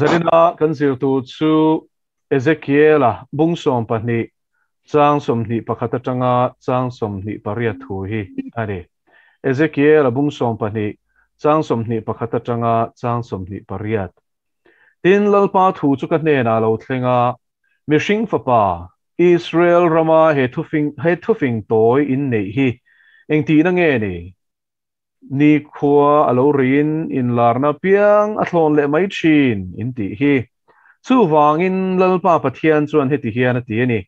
Zanina kan zir tur chu Ezekiela bung 12 chang 21 atanga chang 28 thu hi a ni. Ezekiela bung 12 chang 21 atanga chang 28. Tin Lalpa thu chu ka hnenah lo thleng a, Mihring fapa, Israel rama he thufing he thufing tawi in neih hi engtihna nge ni? Nikhua a lo riin inlarna piang a thlawn leh mai thin in tih hi. Chuvangin Lalpa Pathian chuan heti hian a ti a ni,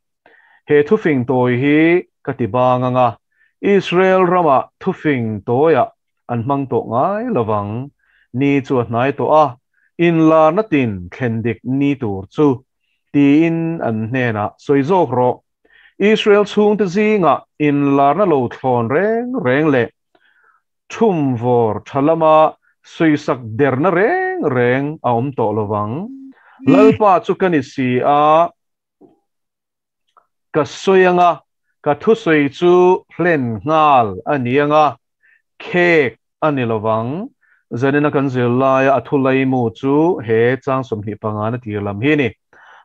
He thufing tawi hi ka ti bang ang a, Israel ramah thufing tawiah an hmang tawh ngai lovang. Ni chu a hnai tawh a, inlarna tin thlen dik ni tur chu tiin an hnenah sawi zawk rawh. Israel chhungte zingah inlarna lo thlawn reng reng leh thum vawr tha lama sawisak derna reng reng a awm tawh lovang. Lalpa chu ka ni si a, ka sawi anga ka thusawi chu hlen nghal a ni anga khek a ni lovang. Zanina kan zir laia a thu laimu chu he chang 25 na tir lam hi a ni.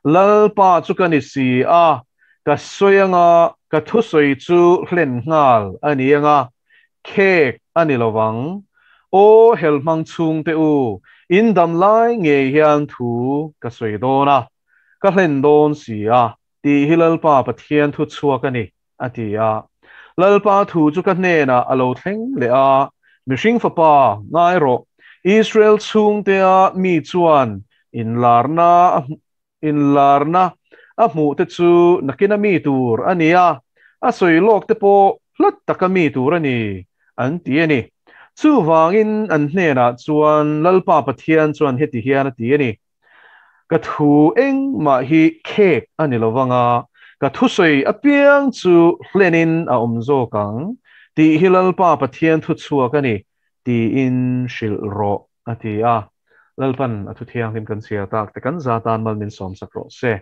Lalpa chu ka ni si a, ka sawi anga ka thusawi chu hlen nghal a ni anga khek a ni lovang. Aw helhmang chhungte u, in dam lai ngei hian thu ka sawi dawn a, ka hlen dawn si a, tih hi Lalpa Pathian thu chhuak a ni, a ti a. Lalpa thu chu ka hnenah a lo thleng leh a, Mihring fapa, ngai rawh, Israel chhungtea mi chuan inlarna inlarna a hmuh te chu nakina mi tur a ni a, a sawi lawk te pawh hlat taka mi tur a ni, an ti a ni. Chuvangin an hnenah chuan Lalpa Pathian chuan heti hian a ti a ni, Ka thu engmah hi khek a ni lovang a, ka thusawi apiang chu hlenin a awm zawk ang, tih hi Lalpa Pathian thu chhuak a ni, tiin hrilh rawh, a ti a. Lalpan a thu thianghlim kan chhiar tak te kan za tan mal min sawmsak rawh se.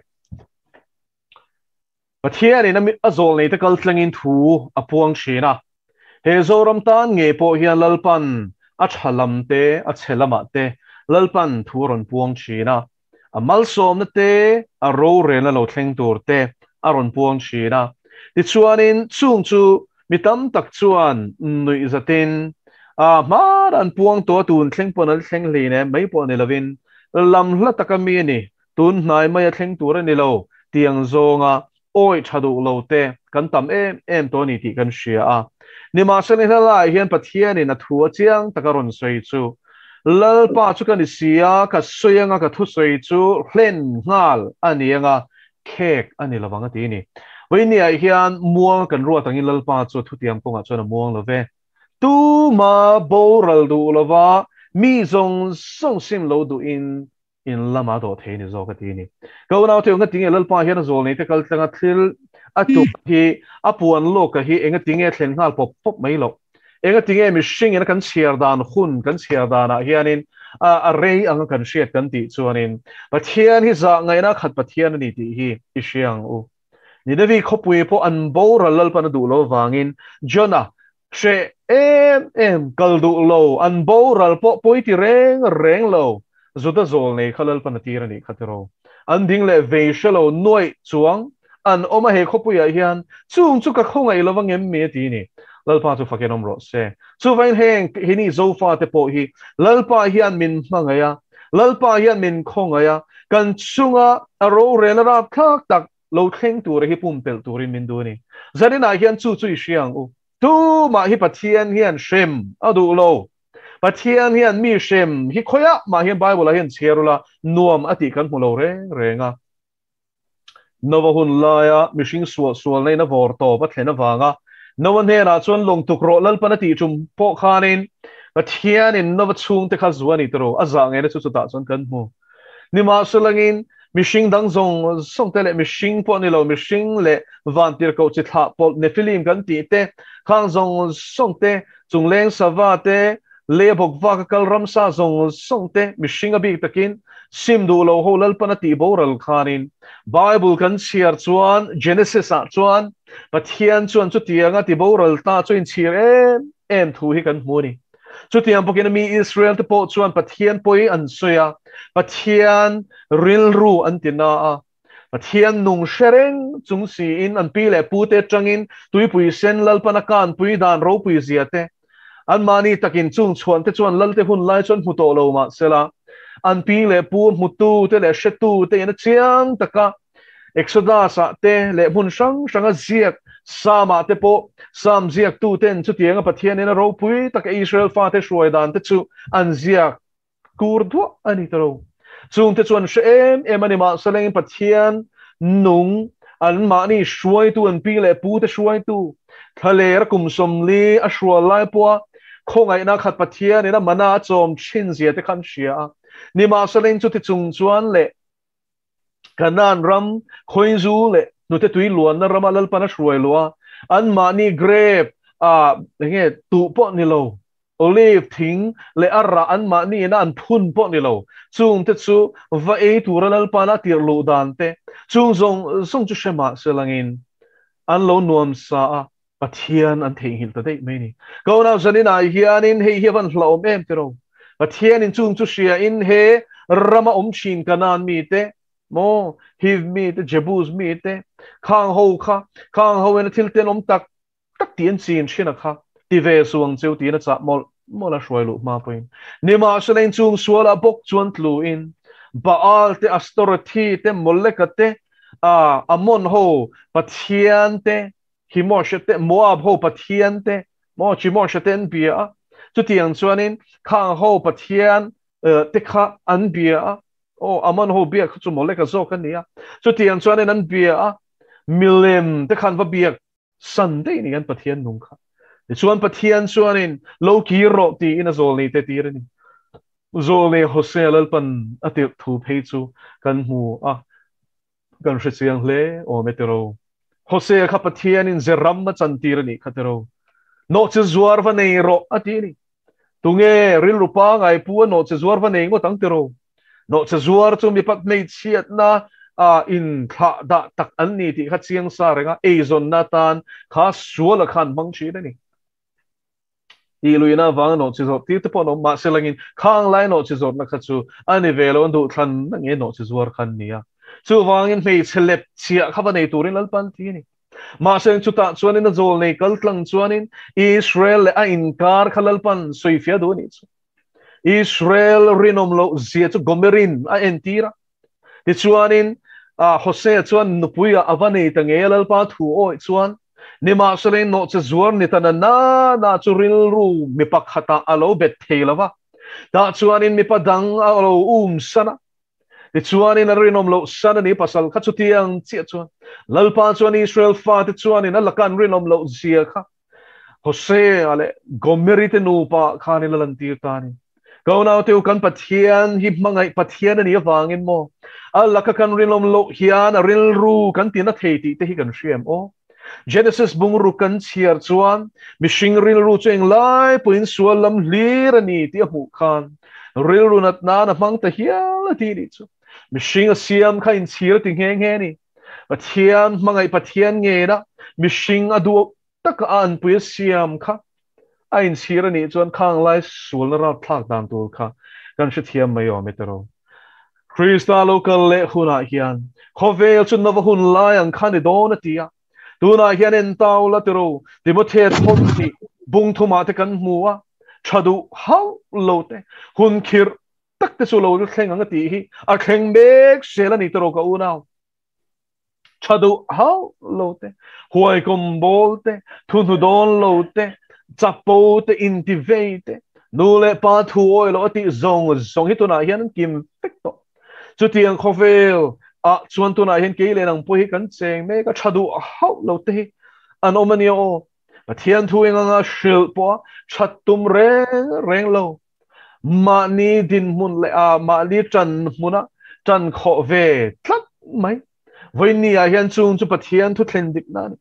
Pathianin a zawlneite kal tlangin thu a puang thin a, he Zoram tan ngei pawh hian Lalpan a tha lam te, a chhe lamah te Lalpan thu a rawn puang thin a, a malsawmna te, a rorelna lo thleng tur te a rawn puang thin a. Tichuanin chung chu mi tam tak chuan nuih zatin a hmana an puang tawh a, tun thleng pawh an thleng hlei nem mai pawh ni lovin lam hla taka mi a ni. Tun hnai mai a thleng tur a ni lo, tiang zawnga awih tha duh lo te kan tam em em tawh a ni tih kan hria a. Nimahsela hla laiah hian Pathianin a thu a chiang taka rawn sawi chu, Lalpa chu ka ni si a, ka sawi anga ka thusawi chu hlen nghal a ni anga khek a ni lovang a ti a ni. Vawinia hian muang kan ruat angin Lalpa chu a thutiang kawngah chuan a muang lo ve. Tuma boral duh lova mi zawng zawng sim lo duhin in lama dawh thei ni zawk a ti a ni. Ka unau te enga tinge Lalpa hian a zawl nei te kal tlanga thil a tum hi a puan lawk a hi enga tinge thlen nghal pawp pawp mai loh. Enga tinge mihring in a kan chhiar dan hun kan chhiar danah hianin a rei anga kan hriat kan tih chuanin Pathian hi zah ngaihna khat Pathian a ni tih hi i hria ang u. Ninevi khawpui pawh an boral Lalpan a duh lo avangin Jonah Hreh em em, kal duh lo, an boral pawh pawi ti reng reng lo, Juda zawl nei kha Lalpan a tir a nih kha tiraw. An ding leh vei hre lo nuaih chuang an awm a he khawpuiah hian, chung chu ka khawngaih lo vangem mi a ti ni. Lalpa chu fakin awm rawh se. Chuvain heng hini Zofate pawh hi Lalpa hian min hmangaih a, Lalpa hian min khawngaih a, kan chunga a rorel a rapthlak tak lo thleng tura hi pumpelh turin min duh a ni. Zaninah hian chu chu i hria ang u. Tumah hi Pathian hian hrem a duh lo. Pathian hian mi hrem hi khawiah mah hian Bible-ah hian chhiar ula nuam a tih kan hmu lo reng reng a. Nova hun laia mihring sual sualna in a vawr tawp a thlen avanga Nova hnenah chuan lawng tuk rawh Lalpan a tih tum pawh khanin Pathianin Nova chhungte kha zu a ni tawh a zah ngeina chu chutah chuan kan hmu. Nimahselangin, mihring dang zawng zawng te leh mihring pawh ni lo, mihring leh vantirhkoh chi thlah pawlh Nephilim kan tih te, khang zawng zawng te, chungleng sava te, lei a bawk vak a kal ramsa zawng zawng te, mihring a bik takin sim duh lo ho Lalpan a tih boral khanin Bible kan chhiar chuan Genesis ah chuan Pathian chuan chutianga ti boral ta chu inchhir em em thu hi kan hmu a ni. Chutiang bawkin mi Israel te pawh chuan Pathian pawi an sawi a, Pathian rilru an ti na a. Pathian nung hre reng chung siin an pi leh pu te atangin tuipui sen Lalpan a kanpui dan ropui zia te, anmahni takin chung chhuan te chuan Lalte hun lai chuan hmu tawh lo mah sela, an pi leh pu hmutu te leh hretu te in a chiang taka Exodus ah te leh hmun hrang hranga ziak Psalm ah te pawh Psalm ziaktu ten chutianga Pathian in a ropui taka Israel fate hruai dan te chu an ziak kur duah a ni ta lo. Chungte chu an hre em em a ni, mahse lengin Pathian nung anmahni hruaitu, an pi leh pu te hruaitu, thlalera kum 40 a hrual lai pawha khawngaihna khat Pathianin a mana a chawm thin zia te kha an hria a. Nimahse leng chuti chung chuan leh Kanaan ram khawizu leh hnute tui luanna rama Lalpan a hruai luh a, anmahni grape ah enge tuh pawh ni lo, olive thing leh a rah anmahni ina an phun pawh ni lo, chungte chu va ei tura Lalpan a tirh luh dan te, chung zawng zawng chu hre mah se langin an lo nuam sa a, Pathian an theihnghilh ta daih mai ni. Ka unau zaninah hianin hei hi a van hlauhawm em tiraw? Pathianin chung chu hriain he rama awm thin Kanaan mite, maw, Hiv mite, Jebus mite, khang ho kha, khang ho ina thil tenawm tak tak tih an chin thin a kha, ti ve suh ang cheu tiin a chah mawlh mawlh a hruai luh hma pawhin. Nimahsela in chung sualah bawk chuan tluin Baal te, Astorathi te, Moleka te, Ammon ho pathian te, Himoshe te, Moab ho pathian te, maw Chimoshe te an bia a, chutiang chuanin khang ho pathian te kha an bia a, aw Ammon ho biak kha chu Moleka zawk a ni a, chutiang chuanin an bia a, milem te khan va biak san daih ni an Pathian nung kha. Tichuan Pathian chuanin lo kir rawh tiin a zawlnei te tir a ni. Zawlnei Hosea Lalpan a tirh thu phei chu kan hmu a. Kan hre chiang hle awm e tiro. Hosea kha Pathianin ze ram a chantir a nih kha tiro. Nawhchi zuar va nei rawh a ti a ni. Tunge rilru pangai pu a nawhchi zuar va nei ngawt ang tiro. Nawhchi zuar chu mipat hmeichhiatna a in thlah dah tak an ni tih kha chiang sa reng a, eizawnna atan kha sual a khan hmang thin a ni. Tih luihna avanga nawhchi zawrh tir te pawh an awm. Mahse langin khang lai nawhchi zawrhna kha chu a ni ve lo, an duhthlan na nge nawhchi zuar kha an ni a. Chuvangin hmeichhe lep chhiah kha va nei turin Lalpa an ti a ni. Mahse chutah chuanin a zawl nei kal tlang chuanin Israel leh a inkar kha Lalpa'n sawifiah duh a nih chu. Israel rinawm loh zia chu Gomerin a entir a. Tichuanin Hosea chuan nupuia a va nei ta ngei a Lalpa thu awih chuan nimahsela in nawhche zuar ni ta na na na chu rilru mi pakhatah a lo bet thei lo va, tah chuanin mipa dang a lo um san a. Tichuanin a rinawm loh san a ni pasal kha chutiang chiah chuan Lalpa chuan Israel fate chuanin a laka an rinawm loh zia kha Hosea leh Gomeri te nupa khanin a lantir ta a ni. Ka unaute u, kan Pathian hi hmangaih Pathian a nih avangin maw a laka kan rinawm loh hian a rilru kan tina thei tih te hi kan hria em aw? Genesis bungruk kan chhiar chuan mihring rilru chu englai pawhin sual lam hlir a ni tih a hmuh khan rilru nat nan a hmang ta hial a tih nih chu. Mihring a siam kha inchhir a ti nghe nghe a ni. Pathian hmangaih Pathian ngena mihring a duh taka a anpui a siam kha a inchhir a nih chuan khang lai sualna rapthlak dan tur kha kan hrethiam mai awm e tiraw. Krista lo kal leh hunah hian khawvel chu nova hun lai ang kha ni dawn a ti a. Tunah hian en tau la tiraw Timothea thawn tih bung thumah te kan hmu a, tha duh hauh lo te, hun khirh tak te chu lo thleng ang a tih hi a thleng mek sel a ni tiraw ka unau. Tha duh hauh lo te, huai kawm bawl te, thu hnu dawn lo te, chapo te, inti vei te, nu leh pa thu awi loh a tih zawng zawng hi tunah hian an kim vek tawh. Chutiang khawvel ah chuan tunah hian kei leh nang pawh hi kan cheng mek a, tha duh hauh lo te hi an awm a nia aw. Pathian thu eng anga hrilh pawh a that tum reng reng lo. Mahni dinhmun leh a mahni tan hmuna tan khawh ve tlat mai. Vawiinni ah hian chung chu Pathian thu thlen dik na a ni.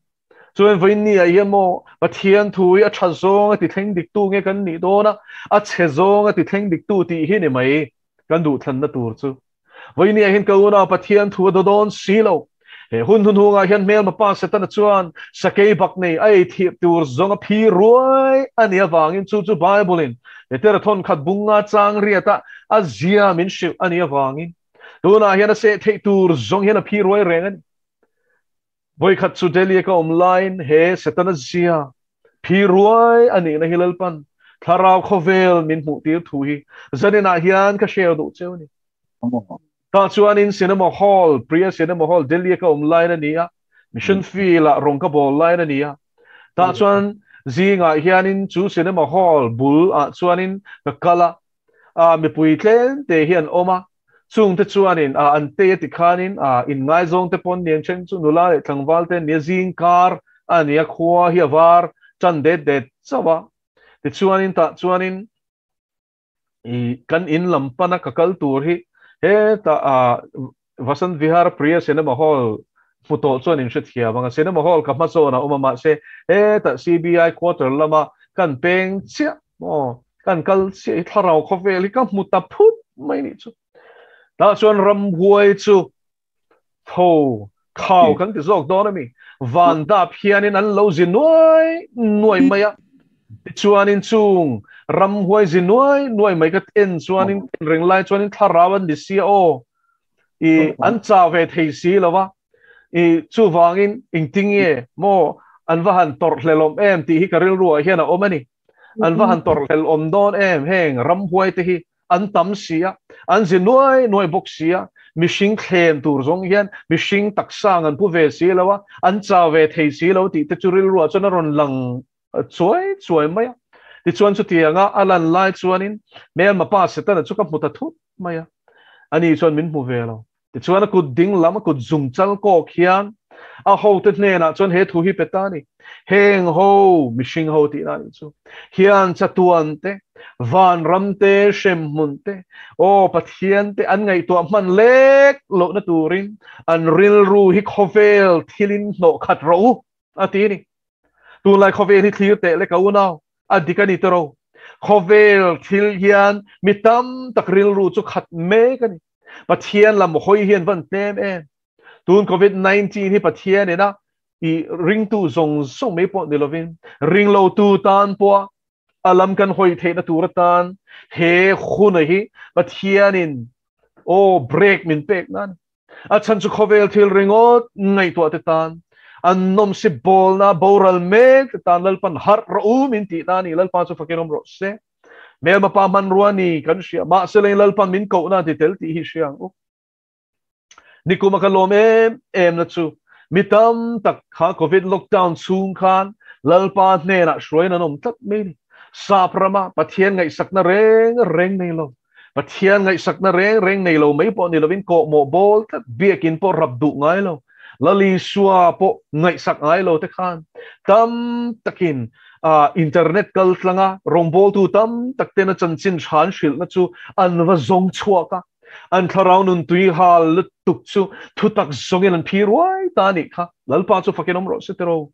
Chuan vawiinni ah hian maw Pathian thu hi a tha zawng a ti thleng dik tu nge kan nih dawn a, a chhe zawng a ti thleng dik tu tih hi ni mai kan duhthlanna tur chu. Vawiinni ah hian ka unau Pathian thu a daw dawn si lo. He hun hnuhnungah hian hmelma pa Setana chuan sakei bak nei a ei thih tur zawng a phi ruai a nih avangin chu chu Bible-in Petera thawnkhat bunga chang riata a zia min hrilh a nih avangin tunah hian a seh theih tur zawng hian a phi ruai reng a ni. Vawikhat chu Delhi-a ka awm laiin he Setana zia phi ruai a nihna hi Lalpan thlarau khawvel min hmuhtir thu hi zaninah hian ka share duh cheu a ni. Tah chuanin Cinema Hall, Priya Cinema Hall, Delhi-a ka awm laiin a ni a, Mission Field-ah rawng ka bawl laiin a ni a. Tah chuan zingah hianin chu Cinema Hall bul ah chuanin ka kal a, ah mipui tlem te hi an awm a, chungte chuanin ah an tei a ti khanin ah inngaizawng te pawn niang then chu nula leh tlangval te an nia zing kar a ni a, khua hi a var tan det det chauh a. Tichuanin tah chuanin i kan in lam pana ka kal tur hi hetah ah Vasant Vihar Priya Cinema Hall hmu tawh chuan in hrethiam ang a, Cinema Hall ka hma zawn a awm a mahse hetah CBI quarter lama kan peng chiah maw kan kal chiah hi thlarau khawvel hi ka hmu ta phut mai nih chu. Tah chuan ramhuai chu tho khau kan ti zawk dawn a mi van dap hianin an lo zi nuai nuai mai a tichuanin chung ramhuai zi nuai nuai mai ka en chuanin en reng lai chuanin thlarau an ni sia aw i an chau ve thei si lo va i chuvangin engtinge maw an va han tawrh hlelawm em tih hi ka rilruah hian a awm a ni an va han tawrh hlelawm dawn em heng ramhuai te hi an tam si a, an zi nuai nuai bawk si a, mihring thlem tur zawng hian mihring taksang an pu ve si lo a, an chau ve thei si lo tih te chu rilruah chuan a rawn lang chuai chuai mai a. Tichuan chutianga a lan lai chuanin hmelma pa Setana chu ka hmu ta thut mai a, ani chuan min hmu ve lo. Tichuan a kut ding lam, a kut zung chal kawk hian a hote hnenah chuan he thu hi pe ta a ni, Heng ho, mihring ho tihna a nih chu, hian chatuan te, vanram te, hremhmun te, aw Pathian te an ngaihtuah hman lek lohna turin an rilru hi khawvel thilin hnawh khat rawh u, a ti a ni. Tunlai khawvel hi thlir teh lek a unau, a dik a ni tawh. Khawvel thil hian mi tam tak rilru chu khat mek a ni. Pathian lam hawi hian van tlem em. Tun Covid-19 hi Pathian ina i ringtu zawng zawng mai pawh ni lovin ringlotu tan pawh a lam kan hawi theihna tur atan he huna hi Pathianin aw break min pek nan a chhan chu khawvel thil ringawt ngaihtuah te tan an nawm si bawlna boral mek te tan Lalpan harh rawh u min tih na ni Lalpa chu fakin awm rawh se. Hmelma pa hmanrua ni kan hria mahse leng Lalpan min kohna ti tel tih hi hria ang u. Nikuma ka lawm em em na chu mi tam tak kha Covid lockdown chhung khan Lalpa hnenah hruaiin an awm tlat mai ni. Sap rama Pathian ngaihsakna reng reng nei lo. Pathian ngaihsakna reng reng nei lo mai pawh ni lovin kawhmawh bawl tlat biakin pawh rap duh ngai lo. Lal Isua pawh ngaihsak ngai lo te khan tam takin internet kal tlanga rawngbawltu tam tak tena chanchin tha an hrilhna chu an va zawng chhuak a, an thlarau nun tui hal lutuk chu thutak zawngin an phi ruai ta a nih kha. Lalpa chu fakin awm rawh se tiraw.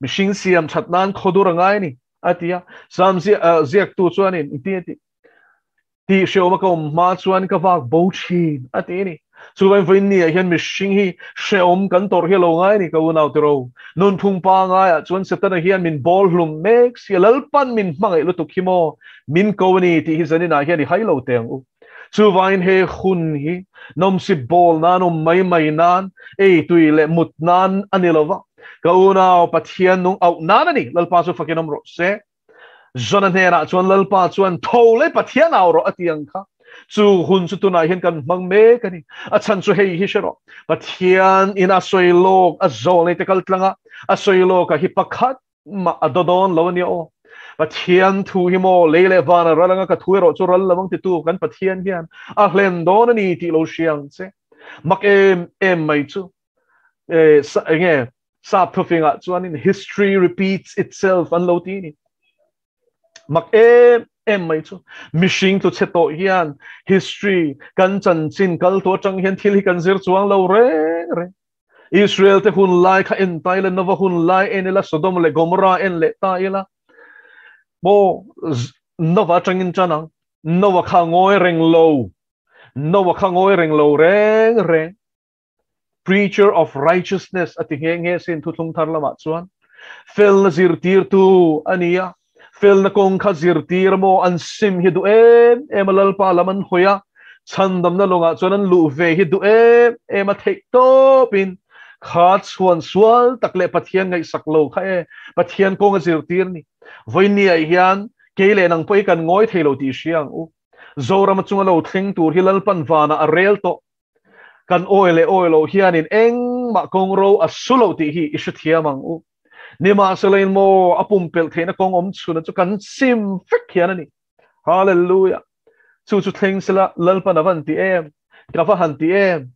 Mihring siam that nan khawdur a ngai a ni, a ti a. Sam ziaktu chuanin engtin a tih? Tih hreawm a ka awm hma chuan ka vak bo thin a ti a ni. Chuvain vawiin ni ah hian mihring hi hreawm kan tawrh hi a lo ngai a ni ka unau tiro. Nunphung pangaiah chuan Setana hian min bawl hlum mek si a, Lalpan min hmangaih lutuk hi maw min ko a ni tih hi zaninah hian i hai lo teh ang u. Chuvain he hun hi nawmsip bawl nan awm mai mai nan, ei tui leh mut nan a ni lova, ka unau Pathian nung auh nan a ni. Lalpa chu fakin awm rawh se. Jona hnenah chuan Lalpa chuan tho leh Pathian au rawh a ti ang kha. Chu hun chu tunah hian kan hmang mek a ni. A chhan chu hei hi hre rawh. Pathian in a sawi lawk a zawl nei te kal tlang a, a sawi lawk a hi pakhat mah a daw dawn lo a nia aw. Pathian thu hi maw lei leh van a ral anga ka thu erawh chu ral lo ang titu kan Pathian hian a hlen dawn a ni tih lo hria ang che. Mak em em mai chu enge Sap thufingah chuanin history repeats itself an lo ti ni. Mak em em mai chu mihring tlu chhe tawh hian history kan chanchin kal tu atang hian thil hi kan zir chuang lo reng reng. Israel te hun lai kha en ta ila, Nova hun lai en ila, Sodom leh Gomorrah en leh ta ila. Maw Nova atangin tan ang. Nova kha ngawi reng lo. Nova kha ngawi reng lo reng reng. Preacher of righteousness a ti nghe nghe sin Thuthlung Thar lamah chuan. Felna zirtirtu a ni a, felna kawng kha zirtir maw an sim hi duh em em a, Lalpa lam an hawi a, chhandamna lawngah chuan an luh ve hi duh em em a, theih tawpin kha chhuan sual tak leh Pathian ngaihsak lo kha e Pathian kawng a zirtir ni. Vawinia hian kei leh nang pawh hi kan ngawi thei lo tih hria ang u. Zorama chunga lo thleng tur hi Lalpan vanah a rel tawh. Kan awi leh awi loh hianin engmah kawng ro a su lo tih hi i hrethiam ang u. Nimahselain maw a pumpelh theihna kawng awm chhuna chu kan sim vek hian a ni. Hallelujah! Chu chu thleng sela Lalpan a van ti em? Ka va han ti em?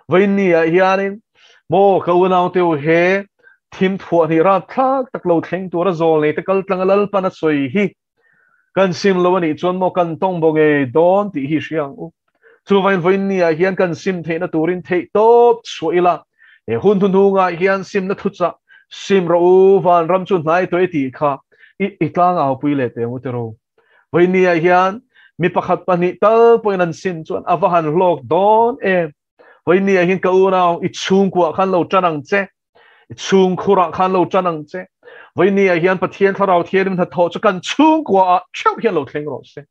Vawiinni-ah hianin maw ka unaute u he thim thuah hnih rapthlak tak lo thleng tura zawl neite kal tlanga Lalpan a sawi hi Kan sim lo a nih chuan maw kan tawng bo ngei dawn tih hi hria ang u. Chuvain vawiinni ah hian kan sim theihna turin theih tawp chhuah ila, he hun hnuhnungah hian simna thuchah sim rawh u, vanram chu hnai tawh e tih kha i i tlang aupui leh teh ang u tiraw. Vawiinni ah hian mi pakhat pahnih tal pawhin an sim chuan a va han hlawk dawn em. Vawiinni ah hian ka unau i chhungkuah khan lo tan ang che. I chhungkhurah khan lo tan ang che. Vawinia hian Pathian Thlarau Thianghlim hnathawh chu kan chhungkuaah theuh hian lo thleng rawh se.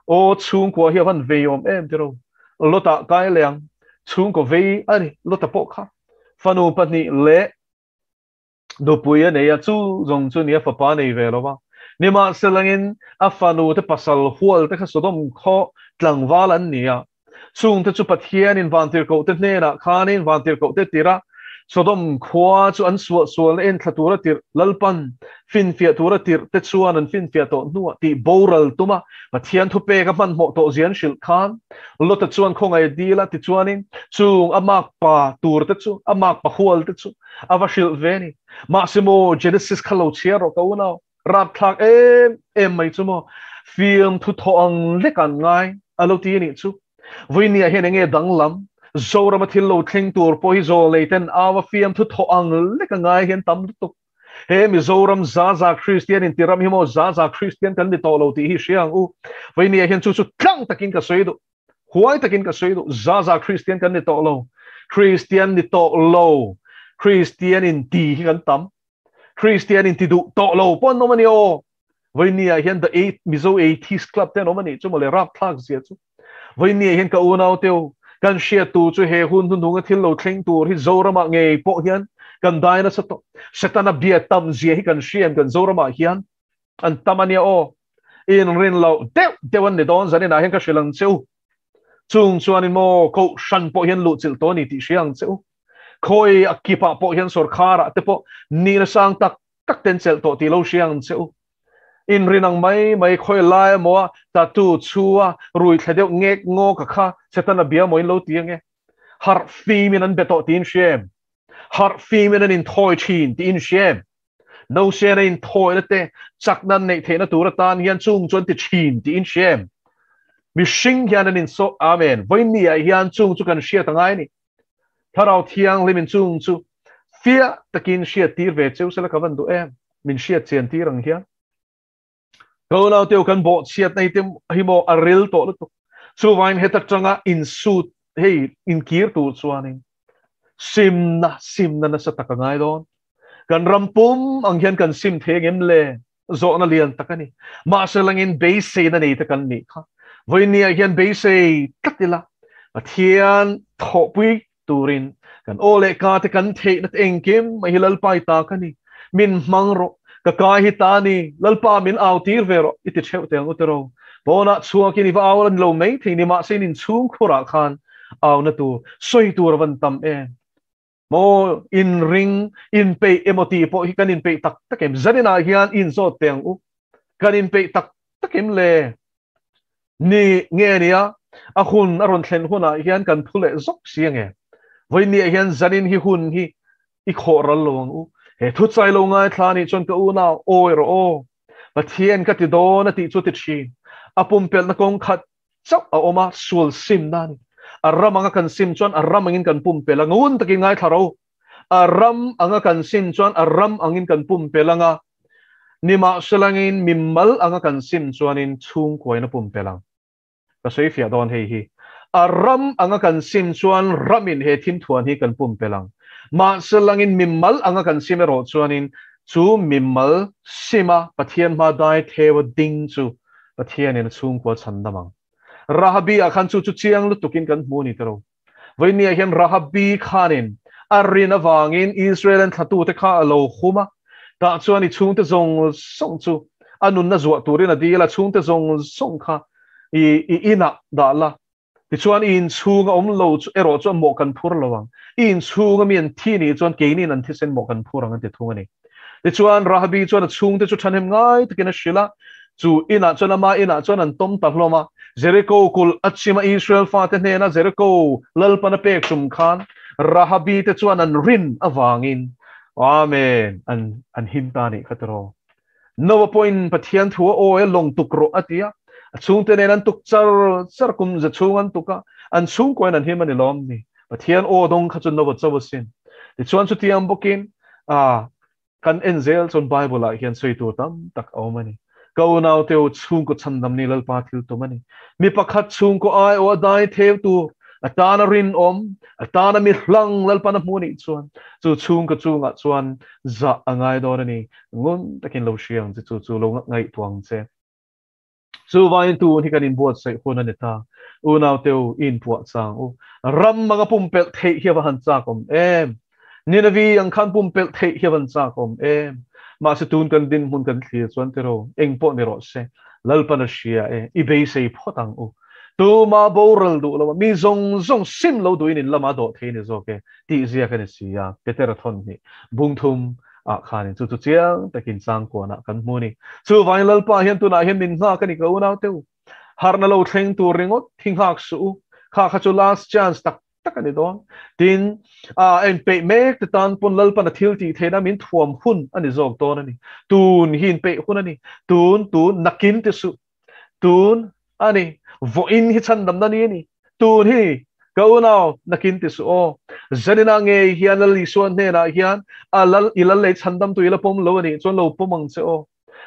Aw chhungkua hi a van vei awm em tiraw. Lota kai leh ang. Chhungkaw vei a ni Lota pawh kha. Fanu pahnih leh nupui a nei a, chu zawng chu nia fapa nei ve lo va. Nimahselangin a fanu te pasal hual te kha Sodom khaw tlangval an ni a. Chungte chu Pathianin vantirhkohte hnenah khanin vantirhkohte tirh a, Sodom khua chu an suahsualna enthla tura tirh, Lalpan finfiah tura tirh te chuan an finfiah tawh hnuah tih boral tum a, Pathian thupek a hmanhmawh tawh zia an hrilh khan Lota chuan khawngaih dil a, tichuanin chung a makpa turte chu, a makpa hualte chu a va hrilh ve a ni. Mahse maw Genesis kha lo chhiar rawh ka unau. Rapthlak em em mai chu maw film thu thawh ang lek an ngai a lo ti a nih chu. Vawinia hian enge danglam Zorama thil lo thleng tur pawh hi zawlnei ten au a film thu thawh ang lek a ngai hian tam lutuk. He Mizoram za za Kristian in ti ram hi maw za za Kristian kan ni tawh lo tih hi hria ang u. Vawinia hian chu chu tlang takin ka sawi duh. Huai takin ka sawi duh. Za za Kristian kan ni tawh lo. Kristian ni tawh lo. Kristian in ti hi kan tam. Kristian in ti duh tawh lo pawh an awm a ni aw. Vawinia hian The Eight Mizo Atheist Club te an awm a nih chu mawle rapthlak zia chu. Vawinia hian ka unau teu kan hriat tur chu he hun hnuhnunga thil lo thleng tur hi Zoramah ngei pawh hian kan dai nasa tawh. Setana bia tam zia hi kan hria em kan Zoramah hian an tam a nia aw. Inrin loh deuh deuh an ni dawn zaninah hian ka hrilh ang che u. Chung chuanin maw kohhran pawh hian luhchilh tawh a ni tih hria ang che u. Khawi a kipah pawh hian sorkharah te pawh nihna sang tak tak ten chelh tawh tih lo hria ang che u. Inrin ang mai mai khawi lai emaw a tattoo chhu a rui thle deuh ngek ngawk a kha Setana bia maw in lo ti ange. Harh fimin an be tawh tiin hria em? Harh fimin an inthawi thin tiin hria em? Nosena inthawina te chakna an neih theihna tur atan hian chung chu an ti thin tiin hria em? Mihring hian an insaw Amen. Vawiinni-ah hian chung chu kan hriat a ngai a ni. Thlarau Thianghlimin chung chu fiah takin hriat tir ve cheu sela ka van duh em? Min hriat chian tir ang hian. Ka unauteu kan bawhchhiatna hi te hi maw a ril tawh lutuk. Chuvangin heta tanga insut hei inkir tur chuanin simna simna nasa tak a ngai dawn. Kan ram pum ang hian kan sim thei angem le? Zawhna lian tak a ni. Mahse langin beiseina nei te kan nih kha. Vawiinniah hian beisei tlat ila Pathian thawhpui turin kan aw leh ka te kan theihna te engkim mai hi Lalpa i ta ka ni. Min hmang rawh. Ka kai hi ta ni. Lalpa min au tir ve rawh. I ti theuh teh ang u tiraw. Pawnah chhuakin i va au a ni lo mai thei ni. Mahse in inchhungkhurah khan auna tur, sawi tur a van tam em. Maw inring, inpeih emaw tih pawh hi kan inpeih tak tak em? Zaninah hian inzawt teh ang u. Kan inpeih tak tak em le? Ni nge nia, a hun a rawn thlen hunah hian kan phu leh zawk si ange. Vawiinniah hian zanin hi hun hi i khawh ral lo ang u. He thuchai lo ngaithla nih chuan ka unau, awi rawh aw. Pathian ka ti dawn a tih chu ti thin. A pumpelhna kawng khat chauh a awm a, sual simna a ni. A ram anga kan sim chuan a ram angin kan pumpelh a, ngun takin ngaithla ro. A ram anga kan sim chuan a ram angin kan pumpelh anga, nimahselangin mimal anga kan sim chuanin chhungkuain a pumpelh ang. Ka sawi fiah dawn hei hi. A ram anga kan sim chuan ramin he thim thuan hi kan pumpelh ang. Mahse langin mimal anga kan sim erawh chuanin chu mimal sima Pathian hma dai theua ding chu Pathianin a chhungkua chhandam ang. Rahabi ah khan chu chu chiang lutukin kan hmu a ni tiro. Vawinia hian Rahabi khanin a rin avangin Israel an thlatute kha a lo hum a, tah chuan i chhungte zawng zawng chu a nunna zuah turin a dil a, chhungte zawng zawng kha i i inah dah la, tichuan i inchhunga awm lo chu erawh chuan mawh kan phur lo ang, i inchhunga mi an thi nih chuan keiniin an thisen mawh kan phur ang an ti thung a ni. Tichuan Rahabi chuan a chhungte chu thahnem ngai takin a hrilh a, chu inah chuan ama inah chuan an tawm ta hlawm a. Jeriko kulh a chima Israel fate hnena Jeriko lalpan a pek tum khan Rahabi te chuan an rin avangin Amen an an him ta nih kha tiraw. Noah pawhin Pathian thu a awi a lawng tuk rawh a ti a, a chhungte nen an tuk char char kum za chhung an tuk a, an chhungkuain an him a ni lawm ni. Pathian aw dawng kha chu Noah cho asin. Tichuan chutiang bawkin a kan en zel chuan Bible ah hian sawi tur tam tak a awm a ni. Ka unaute u chhungkaw chhandam ni Lalpa thil tum a ni. Mi pakhat chhungkaw ai aw a dai theu tur, a tana rinawm, a tana mi hlang Lalpan a hmu nih chuan chu chhungkaw chungah chuan zah a ngai dawn a ni. Ngun takin lo hria ang che, chu chu lo ngaihtuah ang che. Chuvangin tun hi kan inbuatsaih hun a ni ta. Unaute u, i inpuah chang u. Ram anga pumpelh theih hi a va han chak awm em! Ninavi ang khan pumpelh theih hi a van chak awm em! Mahse tun kan dinhmun kan thlir chuan tiraw, eng pawh ni rawh se, Lalpan a hria e, i beisei phawt ang u. Tuma boral duh lo a, mi zawng zawng sim lo duhin in lama dawh thei ni zawk e, tih ziak a ni si a, Petera thawn hnih, bung thum ah khanin chu chu chiang takin changkuanah kan hmu a ni. Chuvangin Lalpa hian tunah hian min nghak a ni ka unaute u. Harhna lo thleng tur ringawt hi nghak suh u. Kha kha chu last chance tak tak a ni dawn. Tin, a inpeih mek te tan pawn Lalpan a thil tih theihna min thuam hun a ni zawk dawn a ni. Tun hi inpeih hun a ni. Tun, tun, nakin ti suh. Tun a ni. Vawiin hi chhandamna ni a ni. Tun hi ka unau nakin ti suh aw. Zanina ngei hian Lal Isua hnenah hian a lal i lal lei chhandamtu i la pawm lo a nih chuan lo pawm ang che aw.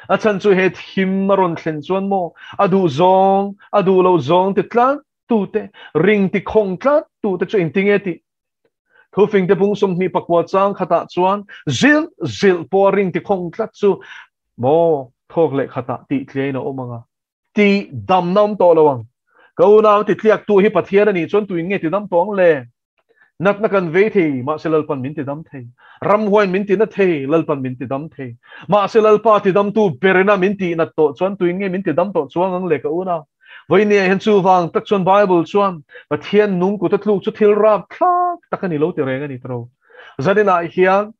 A chhan chu he thim a rawn thlen chuan maw a duh zawng, a duh loh zawng ti tlat tute, ring ti khawng tlat tute chu engtinge tih? Thufingte bung 24 chang khatah chuan zilh zilh pawh a ring ti khawng tlat chu maw thawk leh khatah tih tliain a awm ang a, tih damna awm tawh lo ang. Ka unau ti tliaktu hi Pathian a nih chuan tuin nge ti dam tawh ang le? Natna kan vei thei, mahse Lalpan min ti dam thei. Ramhuain min ti na thei, Lalpan min ti dam thei. Mahse Lalpa ti damtu berina min tih nat tawh chuan tuin nge min ti dam tawh chuang ang le ka unau? Vawinia hian chuvang tak chuan Bible chuan Pathian nung kut a tluk chu thil rap thlak tak a ni lo ti reng a ni tiro. Zaninah hian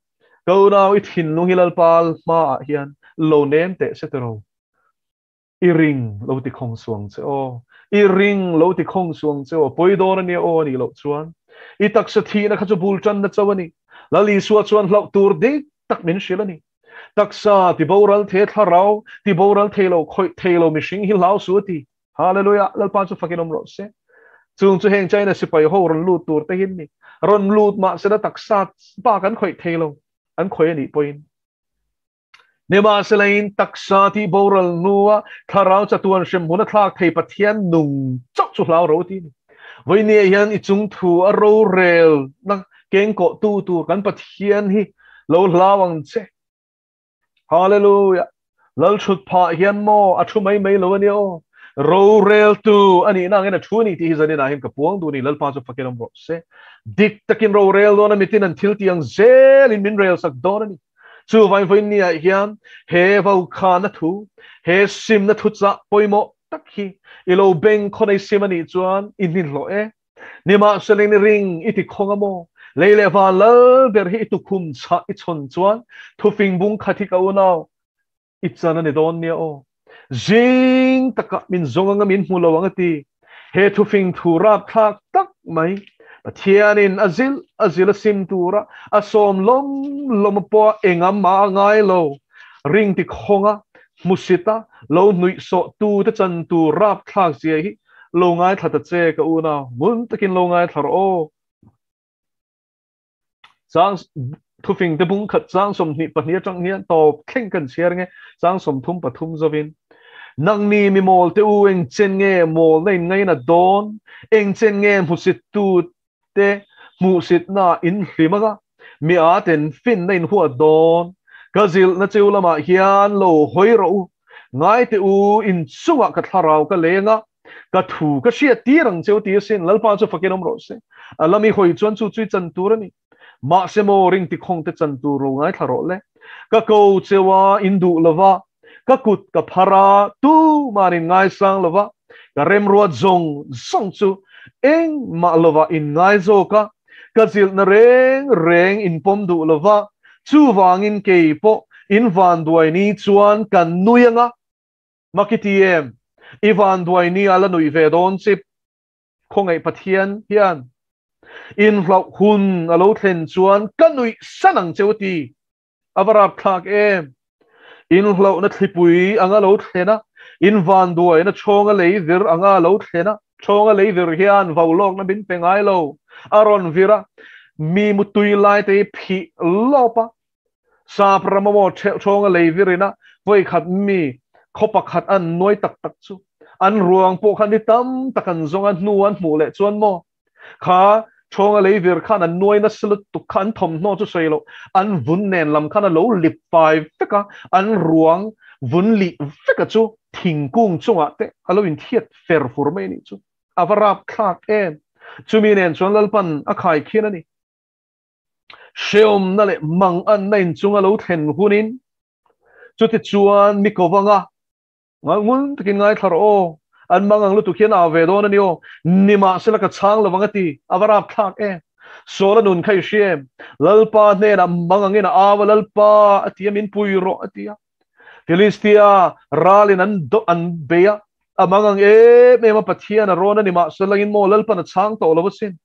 ka unau i thinlung hi Lalpa hmaah hian lo nem teh se tiro. I ring lo ti khawng suang che aw. I ring lo ti khawng suang che aw. Pawi dawn a nia aw a nih loh chuan. I taksa thihna kha chu bul tanna cho a ni. Lal Isua chuan hlauh tur dik tak min hrilh a ni. Taksa ti boral the thlarau ti boral thei lo khawih thei lo mihring hi hlau su a ti. Hallelujah! Lalpa chu fakin awm rawh se. Chung chu heng China sipai ho rawn lut tur te hin ni. Rawn lut mahsela taksa bak an khawih thei lo. An khawih a nih pawhin. Nimahselain taksa tih boral hnua thlarau chatuan hremhmun a thlak thei Pathian nung chauh chu hlau ro ti a ni. Vawinia hian i chung thu a rorel na kengkawh tu tur kan Pathian hi lo hlau ang che. Hallelujah! Lal thut phah hian maw a thu mai mai lo a nia aw. Rorel tu a nih na angin a thu a ni tih hi zanin ah hian ka puang duh a ni. Lalpa chu fakin awm rawh se. Dik takin rorel dawn a mitin an thil tih ang zelin min rel sak dawn a ni. Chu vainvawiin ni ah hian he vaukhana thu, he simna thuchah pawimawh tak hi i lo beng khawnei sim a nih chuan i hninhlawh e. Nimahsela i ring i ti khawng a maw? Lei leh van lal ber hi i tukhum chhah i chhawn chuan thufing bung khat hi ka unau i chan a ni dawn nia aw. Zing takah min zawng anga min hmu lo ang a ti. He thufing thu rapthlak tak mai Pathianin a zilh a zilh a sim tura a sawm lawm lawm a pawh a engam mah a ngai lo. Ring ti khawnga hmusita lo hnuihsawh tute chan tur rapthlak zia hi lo ngaithla ta che ka unau ngun takin lo ngaithla rawh aw. Chang thufing te bung khat chang 22 atang hian tawp thleng kan chhiar nge chang 33 zovin. Nangni mi mawl te u eng chen nge mawl na in ngainat dawn? Eng chen nge hmusit tu te hmuhsit na in hlim anga mi a ten fin na in huat dawn? Ka zilh na cheu lamah hian lo hawi rawh u. Ngai te u in chungah ka thlarau ka leng a, ka thu ka hriat tir ang cheu ti asin. Lalpa chu fakin awm rawh se. A lam i hawi chuan chu chu i chan tur a ni. Mahse maw ring tikhawng te chan tur ro ngaithla rawh le. Ka ko cheu a, in duh lo va, ka kut ka phar a, tuman in ngaisang lo va, ka remruat zawng zawng chu engmah lovah in ngai zawk a, ka zilhna reng reng in pawm duh lo va, chuvangin kei pawh in vanduai ni chuan kan nui anga, Makiti em, i vanduai ni a la nuih ve dawn chip. Khawngaih Pathian hian inhlauh hun a lo thlen chuan ka nuih san ang cheu ti. A va rapthlak em! Inhlauhna thlipui anga lo thlen a, invanduaina chawnga lei vir anga lo thlen a, chawnga lei vir hian vaulawkna min pe ngai lo. A rawn vir a, mi mutui lai te hi phih lawp a, Sap ram amaw chawnga lei virin a, vawikhat mi khaw pakhat an nuai tak tak chu an ruang pawh kha ni tam tak an zawng a, hnu an hmuh leh chuan maw kha chawnga lei vir khan an nuai nasa lutuk kha an thawmhnaw chu sawi loh an vun nen lam khan a lo lip fai vek a, an ruang vun lih vek a chu thingkung chungah te a lo inthiat fer fur mai a nih chu. A va rapthlak em! Chumi nen chuan Lalpan a khai khian a ni. Hreawmna leh manganna inchunga lo thlen hunin chuti chuan mi ko vanga ngun takin ngaithla rawh aw, an mangang lutuk hian au ve dawn a ni aw, nimahsela ka chhang lovang a ti, a va rapthlak em. Sawl a nun kha i hria em? Lalpa hnenah mangangin a au a, Lalpa a ti a, min pui rawh a ti a. Filistia ralin an an bei a, a mangang em em a, Pathian a rawn a ni mahse langin maw Lalpan a chhang tawh lo asin.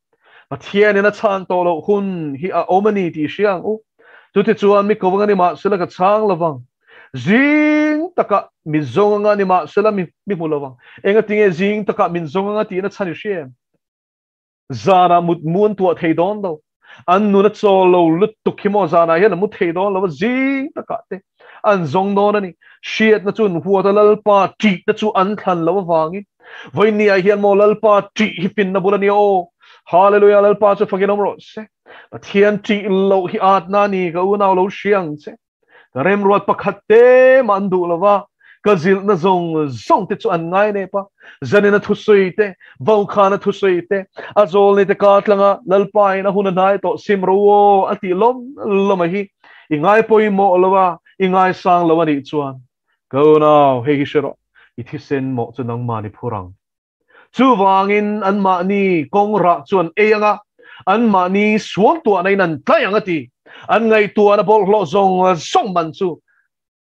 Pathianin a chhan tawh loh hun hi a awm a ni tih hria ang u. Chutichuan mi kovang a ni mahsela ka chhang lovang. Zing takah mi zawng anga ni mahsela mi mi hmu lovang. Engatinge zing takah min zawng anga tihna chhan i hria em? Zanah mut mu an tuah thei dawn lo. An nun a chawl lo lutuk hi maw zanah hian an mu thei dawn lo a, zing takah te an zawng dawn a ni. Hriatna chu an huat a, Lalpa ṭihna chu an thlan lo avangin. Vawinia hian maw Lalpa ṭih hi finna bul a nia aw. Hallelujah Lalpa chu fakin awm rawh se. Pathian ṭih loh hi atna a ni ka unau lo hria ang che. Ka remruat pakhat te mah an duh lo va, ka zilhna zawng zawng te chu an ngai nep a. Zanina thusawi te, Vaukhana thusawi te, a zawlni te ka tlanga Lalpain a hun a hnai tawh sim ro aw a tih lawm lawm a hi i ngai pawimawh lo a, i ngaisang lo a nih chuan ka unau hei hi hre rawh, i thisen mawh chu nangmah ni phur ang. Chuvangin anmahni kawng rah chu an ei ang a, anmahni suangtuahna in an tlai ang a ti. An ngaihtuahna bawlhhlawh zawng zawng man chu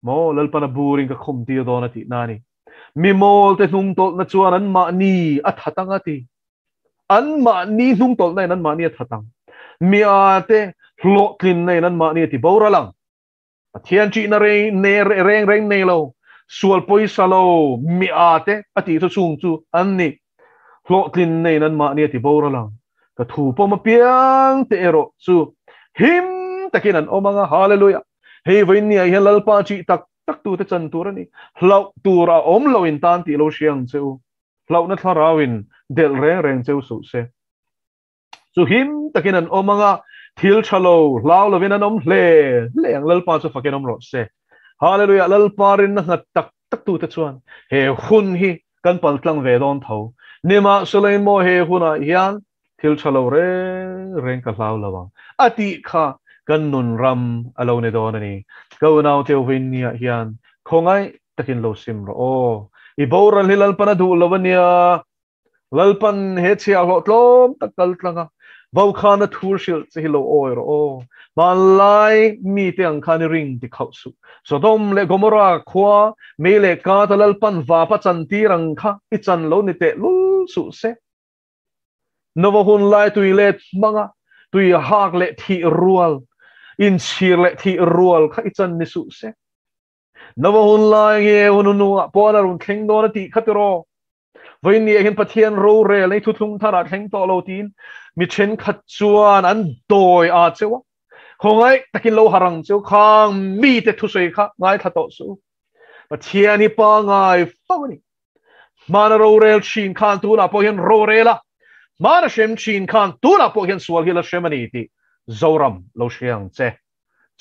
maw Lalpana burin ka khum tir dawn a tihna a ni. Mi mawlte hnungtawlhna chuan anmahni a that ang a ti. Anmahni hnungtawlhna in anmahni a that ang. Mi ate hlawhtlinna in anmahni a ti boral ang. Pathian ṭihna rei ne reng reng nei lo, sual pawisa lo, mi â te a tih chu chung chu an ni. Hlawhtlin neiin anmahni a ti boral ang. Ka thu pawm apiang te erawh chu him takin an awm ang a, Hallelujah! Hei vawiin ni ah hian Lalpa ṭih tak tak tute chan tur a ni. Hlauh tur a awm lo in tan tih lo hria ang che u. Hlauhna thlarauin delh reng reng cheu suh se. Chu him takin an awm anga, thil tha lo, hlau lovin an awm hle hle ang. Lalpa chu fakin awm rawh se. Hallelujah! Lalpa rinna nghat tak tak tute chuan he hun hi kan pal tlang ve dawn tho. Nimahsela in maw he hunah hian thil tha lo reng reng ka hlau lo ang a tih kha kan nun ram a lo ni dawn a ni. Ka unaute Uvinnia hian khawngaih takin lo sim rawh aw. I boral hi Lalpan a duh lo a nia. Lalpan he chhiahhlawh tlawm tak kal tlang a, Vaukhana thur hrilh che hi lo awi rawh aw. Hmanlai mite ang khan i ring ti khauh suh. Sodom leh Gomorrah khua, mei leh kata Lalpan vapa chan tir ang kha i chan lo ni teh lul suh se. Nova hun lai tui let hmang a, tui hak leh thih rual, inchhir leh thih rual kha i chan ni suh se. Nova hun lai nge hun hnuah pawh a rawn thleng dawn a tih kha tiraw? Vawiin ah hian Pathian rorel ei thuthlung tharah thleng tawh lo tiin mi thenkhat chuan an dawi a cheu a. Khawngaih takin lo harang cheu khang mite thusawi kha ngaithla tawh suh. Pathian hi pangai fo ani. Hmana rorel thin khan tunah pawh hian rorel a, hmana hrem thin khan tunah pawh hian sual hi la hrem a ni tih Zoram lo hre ang che.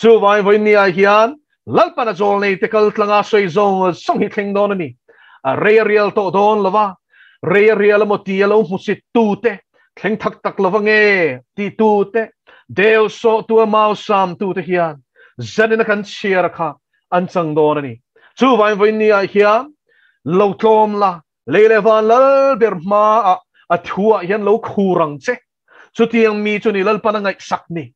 Chuvangin vawinia hian Lalpan a zawl nei te kal tlanga sawi zawng zawng hi thleng dawn a ni. A rei a rial tawh dawn lo va, rei a rial emaw ti a lo hmusit tu te, thleng thak tak lo va nge ti tu te, deu sawh tu a mau sam tu te hian zanin a kan chhiar a kha an chang dawn a ni. Chuvangin vawinia hian lo tlawm la, lei leh van lal ber hmaah a thuah hian lo khur ang che. Chutiang mi chu ni Lalpan a ngaihsak ni.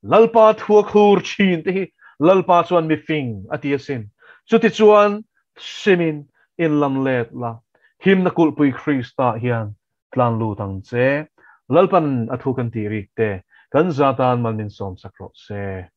Lalpa thua khur thin te hi Lalpa chuan mi fing a ti asin. Chutichuan simin in lam let la, himna kulhpui Krista hian tlan lut ang che. Lalpan a thu kan tih rik te kan zatan mal min sawmsak rawh se.